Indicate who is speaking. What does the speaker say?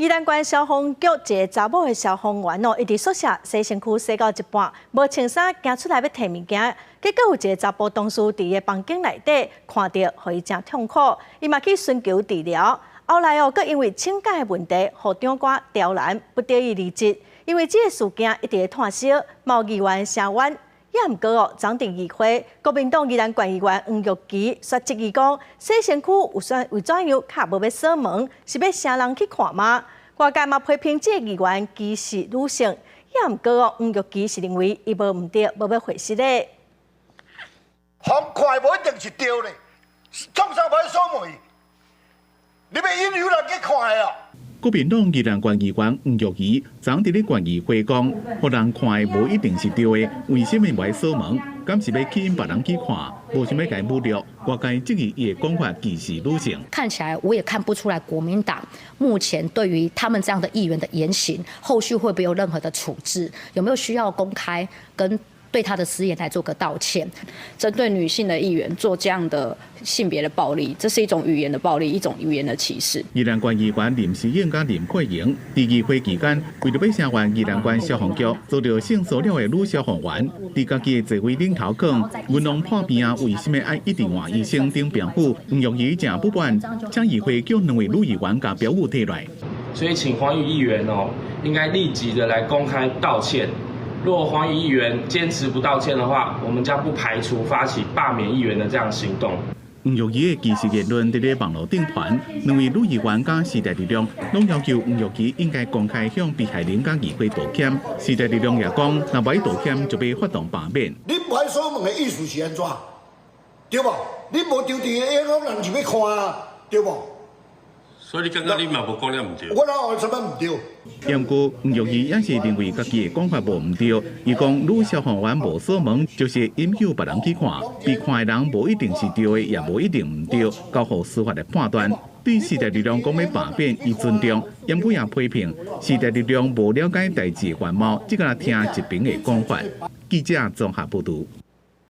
Speaker 1: 宜蘭縣消防局一个查某的消防員哦，伊佇宿舍洗身軀洗到一半，無穿衫行出來欲提物件，結果有一个查埔同事佇伊的房間內底看著，予伊誠痛苦，伊嘛去尋求治療。後來哦，閣因為請假的問題，予長官刁難，不得已離職。因為這个事件一直咧湠燒，嘛有議員聲援。也毋過哦，昨佇議會，國民黨宜蘭縣議員黃玉琪煞質疑講，洗身軀有算為怎樣較無欲鎖門，是欲啥人去看嗎？外界嘛批評這个議員歧視女性，也毋過哦，黃玉琪是認為伊無毋對，無欲回釋咧。
Speaker 2: 予看無一定是對咧，創啥無愛鎖門？你欲引誘人去看的啊？
Speaker 3: 國民黨宜蘭縣議員黃玉儀昨佇咧縣議會講，予人看的無一定是對的，為啥物無愛鎖門？敢是欲吸引別人去看？無想欲共侮辱？外界質疑伊的講法歧視女性。
Speaker 4: 看起來我也看不出來國民黨目前對於他們這樣的議員的言行，後續會不會有任何的處置？有沒有需要公開跟對他的失言來做個道歉？
Speaker 5: 針對女性的議員做這樣的性別的暴力，這是一種語言的暴力，一種語言的歧視。
Speaker 3: 宜蘭縣議員林時英佮林佩瑩佇議會期間，為著欲聲援宜蘭縣消防局遭著性騷擾的女消防員，佇家己的座位頂頭講，銀龍破病啊，為啥物愛一直換醫生頂病夫？黃玉儀誠不滿，請議會叫兩位女議員共標語提來。
Speaker 6: 所以請黃宇議員哦，應該立即的來公開道歉。若黃宇議員堅持不道歉的話，我們將不排除發起罷免議員的這樣行動。
Speaker 3: 黃玉儀的歧視言論佇咧網路頂傳，兩位女議員佮時代力量攏要求黃玉儀應該公開向被害人佮議會道歉。時代力量也講，若無愛道歉，就欲發動罷免。
Speaker 2: 你無愛鎖門的意思是按怎？對無？你無張佇個，人就欲看啊，對無？
Speaker 7: 所以你感覺你嘛無講了毋對？
Speaker 2: 我哪有啥物毋對？
Speaker 3: 毋過黃玉儀也是認為家己的講法無毋對。伊講女消防員無鎖門，就是引誘別人去看，被看的人無一定是對的，也無一定毋對，交予司法來判斷。對時代力量講欲罷免，伊尊重，毋過也批評時代力量無了解代誌原貌，只敢聽一邊的講法。記者綜合報導。